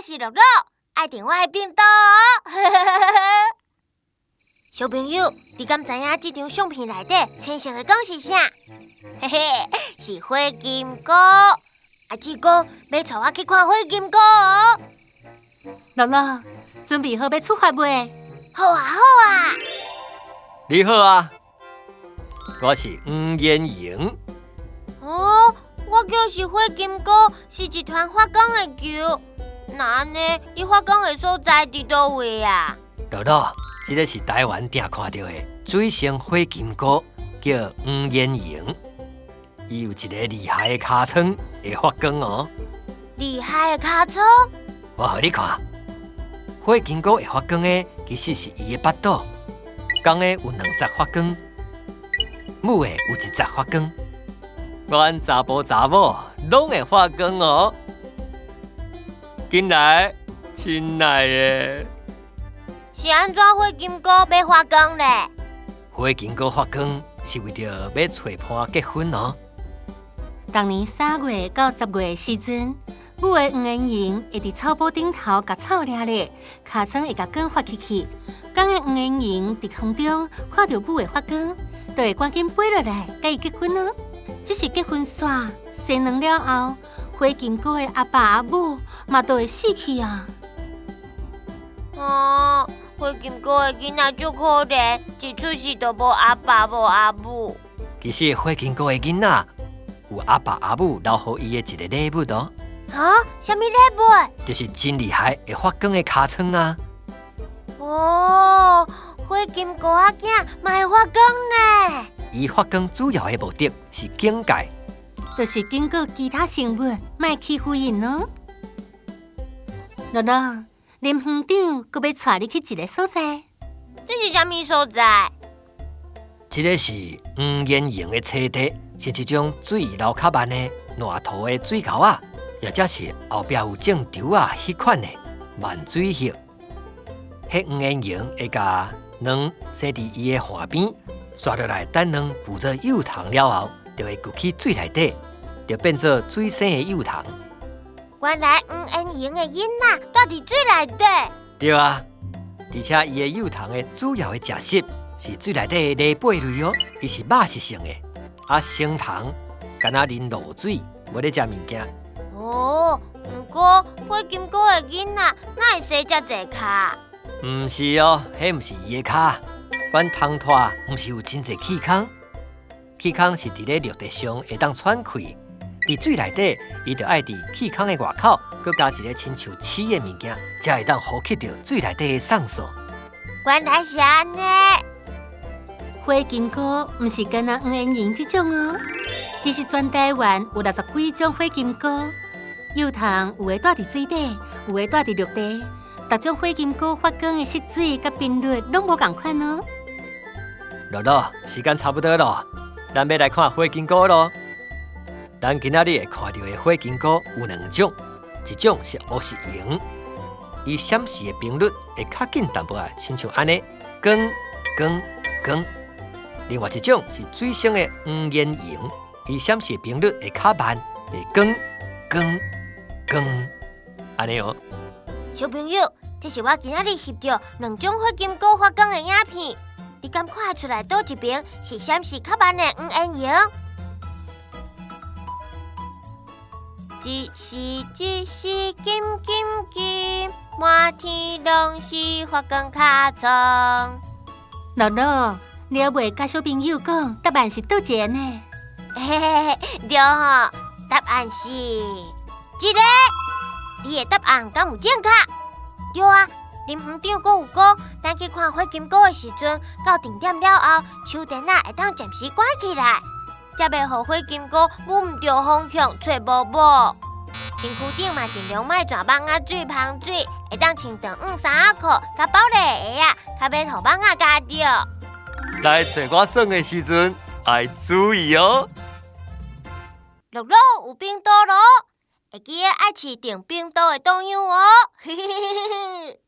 我是樂樂，愛訂我的頻道哦。小朋友，你敢知影這張相片內底青色的光是啥？嘿嘿，是火金姑。阿志哥，欲帶我去看火金姑哦。樂樂，準備好欲出發未？好啊，好啊。你好啊，我是黃延瑩。哦，我叫是火金姑，是一團發光的球。那按呢，你發光的所在佇佗位啊？樂樂，這个是台灣定看著的水生火金菇，叫黃延瑩。伊有一个厲害的尻川，會發光哦。厲害的尻川？我予你看，火金菇會發光的，其實是伊的腹肚。公的有兩節發光，母的有一節發光。阮查埔查某攏會發光哦。緊來，親愛的。是按怎火金菇欲發光咧？火金菇發光是為著欲揣伴結婚哦。逐年3月到10月的時陣，母的黃延瑩會佇草埔頂頭共草掠咧，尻川會共光發起去。公的黃延瑩佇空中看著母的發光，就會趕緊飛落來，共伊結婚囉。只是結婚煞生卵了後，火金菇的阿爸阿母嘛都會死去啊！啊，火金菇的囡仔足可憐，一出世就無阿爸無阿母。其實火金菇的囡仔有阿爸阿母留予伊的一个禮物哦。啊？啥物禮物？就是真厲害會發光的尻川啊！哦，火金菇仔囝嘛會發光呢。伊發光主要的目的是警戒，就是警告其他生物莫欺負𪜶囉。樂樂，林園長閣欲帶你去一个所在。這是啥物所在？這个是黃延瑩的棲地，是一種水流較慢的爛塗的水溝仔，或者是後壁有種稻仔彼款的漫水穴。彼黃延瑩會共卵生佇伊的岸邊，刷落來等卵孵做幼蟲了後，就會掘去水內底，就變做水生的幼蟲。原來黃延瑩的囡仔蹛佇水內底。對啊，而且伊的幼蟲的主要的食食是水內底的螺貝類哦，伊是肉食性的。啊，成蟲敢若啉露水，無咧食物件。哦，毋過火金菇的囡仔哪會生遮濟跤？毋是哦，彼毋是伊的跤。阮窗拖毋是有真濟氣孔，氣孔是佇咧陸地上會當喘氣，佇水內底，伊就愛佇氣孔的外口，閣加一个親像刺的物件，才會當呼吸著水內底的酸素。原來是按呢。火金菇毋是干焦黃延瑩這種哦，其實全台灣有60幾種火金菇，幼蟲有的蹛佇水底，有的蹛佇陸地，逐種火金菇發光的色水佮頻率攏無仝款哦。樂樂，時間差不多囉，咱欲來看火金菇囉。咱今仔日會看著的火金菇有兩種，一種是烏色蠅，伊閃爍的頻率會較緊淡薄仔，親像按呢，光光光。另外一種是水生的黃延瑩，伊閃爍的頻率會較慢，會光光光，按呢哦。小朋友，這是我今仔日翕著兩種火金菇發光的影片，你敢看得出來佗一爿是閃爍較慢的黃延瑩？一時一時金金金，滿天攏是發光尻川。樂樂，你猶未共小朋友講答案是佗一个呢？嘿嘿嘿，對吼，答案是這个。你的答案敢有正確？對啊，林園長閣有講，咱去看火金菇的時陣，到定點了後，手電仔會當暫時關起來，才袂予火金菇摸毋著方向，揣無某。身軀頂嘛盡量莫穿網仔水、芳水，會當穿長黃衫仔褲、較薄的鞋仔，較免予蠓仔咬著。來揣我耍的時陣，愛注意哦。樂樂有頻道囉，會記得愛飼訂頻道的導遊哦。嘿嘿嘿嘿嘿。